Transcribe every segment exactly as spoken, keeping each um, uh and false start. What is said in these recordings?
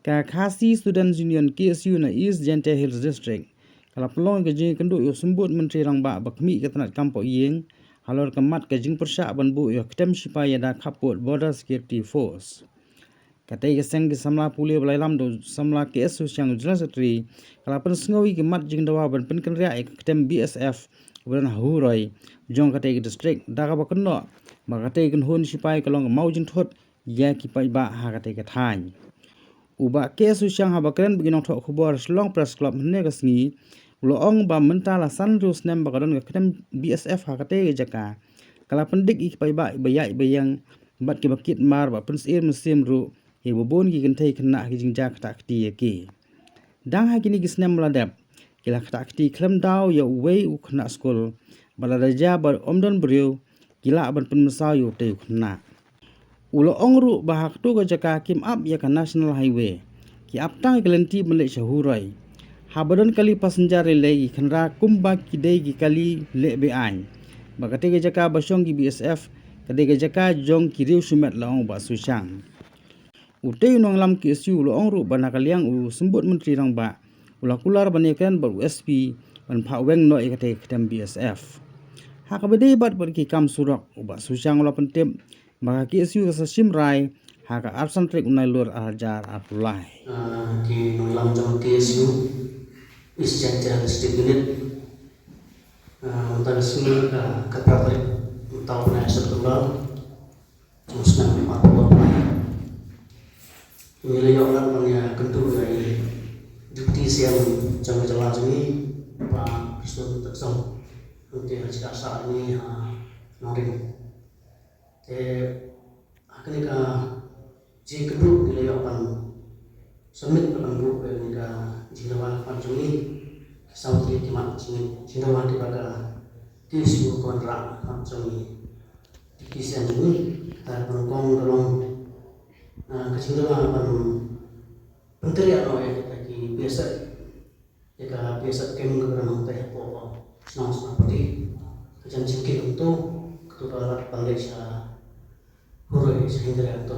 Ka Khasi Students Union, K S U, na East Jaintia Hills District ka la pynlong ka jingïakynduh ïa u Symbud Myntri Rangbah ba khmih ka tnat kam poh ïing halor ka mat ka jingpyrshah ban buh ïa ka ktem shipai ïada khappud, Border Security Force. Katei ka seng ki samla pule ba la ïalam da u samla K S Susiang, u General Secretary, ka la pynsngew ïa ki mat jingdawa ban pynkynriah ïa ka ktem B S F ba don ha Huroi jong katei ka district, da kaba kynnoh ba katei ka kynhun shipai ka long ka maw jingthut ïa ki paidbah ha katei ka thaiñ. U Bah K S Susiang, haba kren bad ki nongthoh khubor ha Shillong Press Club hynne ka sngi, u la ong ba mynta la san hynriew snem ba ka don ka ktem B S F ha katei ka jaka, ka la pyndik ïa ki paidbah ba ïaid ba ïeng bad kiba kit mar, ba pynsyier mynsiem ruh ïa ba bun ki kynthei khynnah ha ki jingjia ktah kti ïa ki. Dang ha kine ki snem ba la dep, ki la ktah kti khlem daw ïa uwei u khynnah skul, bad lada jia ba ym don briew, ki lah ban pynmynsaw ïa utei u khynnah. U la ong ruh ba ha kato ka jaka kim ap ïa ka National Highway, ki ap tang ïa ka lynti ban leit sha Huroi. Haba don kali passenger lei lei ki khynra kumba ki dei ki kali leh be-aiñ, ba katei ka jaka ba shong ki B S F ka dei ka jaka jong ki riew shimet, la ong u Bah Susiang. Utei u nongïalam K S U u la ong ruh ba na ka liang u Symbud Myntri Rangbah u la kular ban ïakren bad u S P ban phah weng noh ïa katei ka ktem B S F. Ha kaba ïadei bad, bad ki kam surok, u Bah Susiang u la pyntip ba ka K S U ka sa shim rai ha ka arphew san tarik u Nailur arhajar arphew lai. Ah, ki nongïalam jong K S U East Jaintia District Unit, ah, mynta ka sngi ka khatphra tarik mynta u bnai September jong u snem arphew arphew lai, ngi la ïoh lad ban ïakynduh ïa i Deputy C M jong ka jylla jong ngi, Bah Prestone Tynsong, hangtei ha jaka sah jong ngi ha Nongrim. Te ha kane ka jingïakynduh ngi la ïoh ban submit, ban buh ïa kane ka jingdawa ha khmat jong ngi, ki saw tylli ki mat jingdawa kiba ka K S U ka wanrah ha khmat jong ngi, Deputy C M jong ngi. Kata kaba nyngkong ka long, ah, ka jingdawa ban pynkynriah noh ïa kita ki B S F, ïa ka B S F camp kaba don hangtei hapoh shnong Sonapati. Ka jan jingkit hangto, kato ka lad ban leit sha Huroi, sha Hyndaria hangto.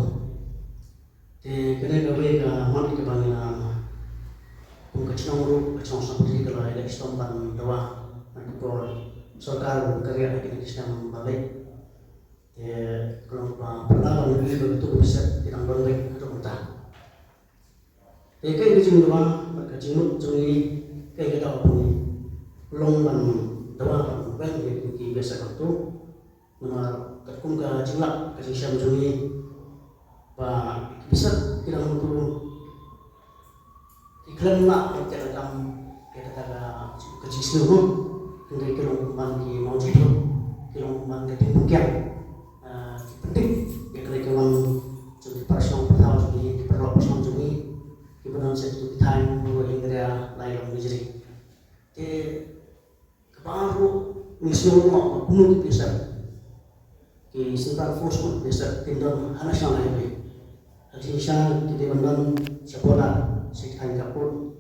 Te kane kawei ka mat kaba ngi la, kum ka shnong ruh, ka shnong Sonapati ka la ïaleh shitom ban dawa na ka por sorkar ban kynriah ha kine ki snem ba la leit. Te ka long kaba phylla ban ïohi ba kato ka B S F ki dang don beit haduh mynta. Te kaei ka jingdawa bad ka jingmut jong ngi, kaei ka daw ba ngi long ban dawa ban weng ïa ki B S F hangto. Namar katkum ka jinglap ka jingshem jong ngi, ba ki B S F ki dang hangto ki khlem lah ban ïaid kam ïa kata ka, ka jingsniew mo. Hynrei ki long kumban ki maw jingthut, ki long kumban ka jingpynkiang, ah, ki pyndik ïa ka leit ka wan jong ki para shnong para thaw jong ngi, ki paralok para shnong jong ngi kiba don sha kito ki thaiñ Huroi, Hyndaria, Lailong, Nongri. Te kaba ar ruh, ngi sngew lyngngoh ba kumno ki B S F, ki Central Force, kumno ki B S F kin don ha National Highway. Ka jingshisha ki dei ban don sha border, sha ki thaiñ khappud,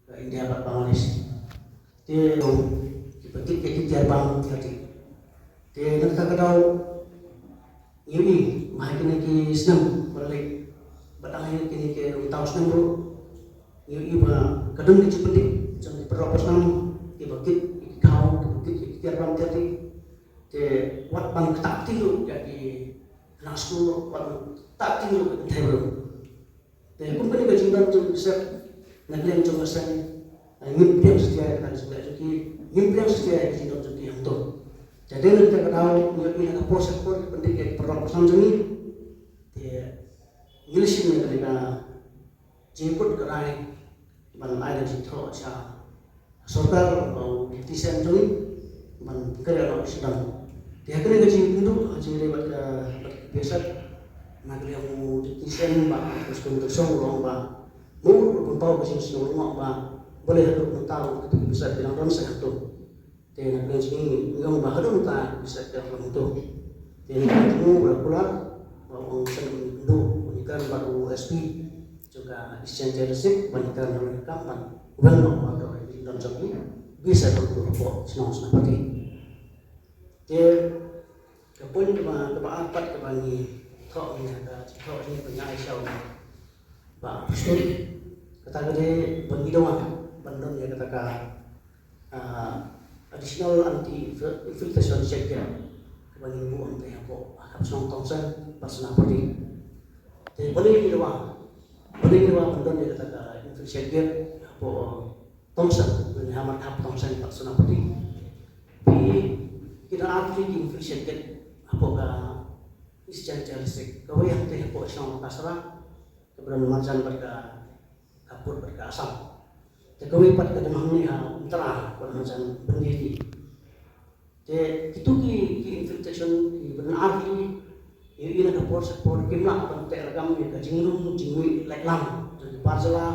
ka India bad Bangladesh. Te kiba kit ïa ki tiar bam tiar tik. Te na kata ka daw ngi ïohi ba ha kine ki snem ba la leit, bad dang ha kine ki mynta u snem ruh, ngi ïohi ba ka don ka jingpyndik jong ki paralok para shnong kiba kit ïa ki khaw, kiba kit ïa ki tiar bam tiar tik. Te wat ban ktah kti ruh ïa ki khynnah skul, wat ban ktah kti ruh ïa ki kynthei briew. Te kum kane ka jingdon jong ki B S F na ka liang jong ka seng, eh, ngim pdiang satia ïa kata ka jingleh jong ki, ngim pdiang satia ïa ka jingdon jong ki hangto. Te dei na kata ka daw ngi ïohi na ka por sha ka por ki pyndik ïa ki paralok para shnong jong ngi. Te ngi la shim ïa kane ka jingkut ka rai ban ai ka jingthoh sha sorkar bad u Deputy C M jong ngi ban kynriah noh sha dang. Te ha kane ka jingkynduh, ha jingkynduh bad ka, bad ka B S F, na ka liang u Deputy C M Bah Prestone Tynsong u la ong ba mut ruh pynpaw ka jingsngew lyngngoh ba balei haduh mynta ruh kita ki B S F ki dang don sa hangto. Te na ka liang jong ngi ngi ong ba haduh mynta ki B S F ki dang don hangto. Te na ka liang jong ngi u la kular ba u ong shen ban kynduh, ban ïakren bad u S P jong ka East Jaintia District ban ïakren, ban ïakren ban weng noh ba ka jingdon jong ki B S F hangto hapoh shnong Sonapati. Te ka point kaba, kaba ar pat kaba ngi thoh, ngi ha ka jingthoh jong ngi ba ngi ai sha u Ba, kata ka dei ban ngi dawa ban don ïa kata ka, ah, additional anti infiltration check gate kaba ngin buh ïa hapoh Hapshnong Tongseng bad Senapati. Te balei ngi dawa, balei ngi dawa ban don ïa kata ka infiltration check gate hapoh Tongseng, lane ha Markhap, Tongseng bad Senapati. Phi, ki don ar tylli ki infiltration check gate hapoh ka East Jaintia Hills District. Kawei hangtei hapoh shnong Kasra, kaba don marjan bad ka, ka pud bad ka Assam. Te kawei pat ka don hangne ha Umtara, kaba don marjan Byndihati. Te kito ki, ki infiltration kiba don ar tylli, ïa, ïa na ka por sha ka por kim lah ban teh rakam ïa ka jingrung jingmih laitlang jong ki bar jylla,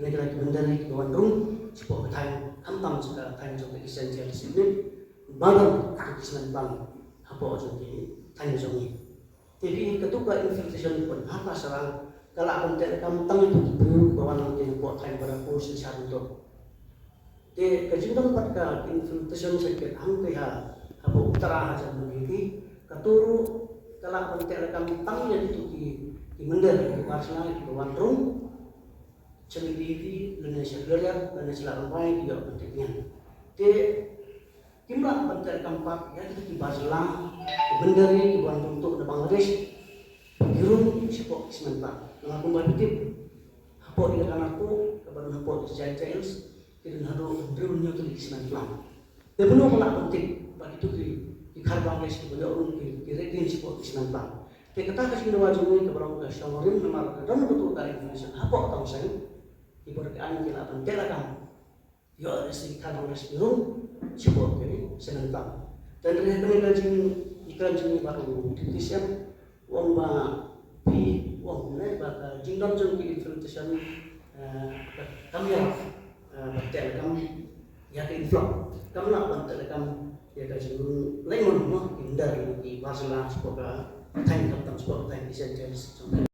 ne ki lait ki mynder kiba wan rung shapoh ka thaiñ, khamtam sha ka thaiñ jong ka East Jaintia Hills District, ba don kito ki cement plant hapoh jong ki thaiñ jong ngi. Te phi, kato ka infiltration ban ha Kasra ka lah ban teh rakam tang ïa ki briew ba wan na ki hapoh thaiñ Barapur, Silchar, Hynñiewtrep. Te ka jingdon pat ka infiltration check gate hangtei ha, hapoh Uttara hajan Byndihati, kato ruh ka lah ban teh rakam tang ïa kito ki, ki mynder, ki bar jylla kiba wan rung sha Byndihati lane sha Khliehriat lane sha Ladrymbai, ki ïoh ban teh nian. Te kim lah ban teh rakam pat ïa kito ki bar jylla, ki mynder kiba wan rung tuh na Bangladesh, ki rung shapoh ki cement plant. Namar kumba phi tip, hapoh ïa ka Narpuh kaba don hapoh East Jaintia Hills, ki don haduh hynriew hynñiew tylli ki cement plant. Te mano ba lah ban tip ba kito ki, ki Khar Bangladesh kiba ïoh rung ki, ki rit dien shapoh ki cement plant. Te kata ka jingdawa jong ngi kaba long ka shong rim namar ka don kato ka infiltration hapoh Tongseng, ki bor ki aiñ ki lah ban teh rakam ïoh lehse ki Khar Bangladesh ki rung shapoh ki cement plant. Te hynrei kane ka jing, ïa ka jingïakren jong u Deputy C M, u ong ba phi, u ong ne ba ka jingdon jong ki infiltration, eh, ka kam ïa, eh, ban teh rakam ïa ka inflow. Kam lah ban teh rakam ïa ka jingrung laitmon, mo, ki mynder ki bar jylla shapoh ka thaiñ, khamtam shapoh ka thaiñ East Jaintia Hills.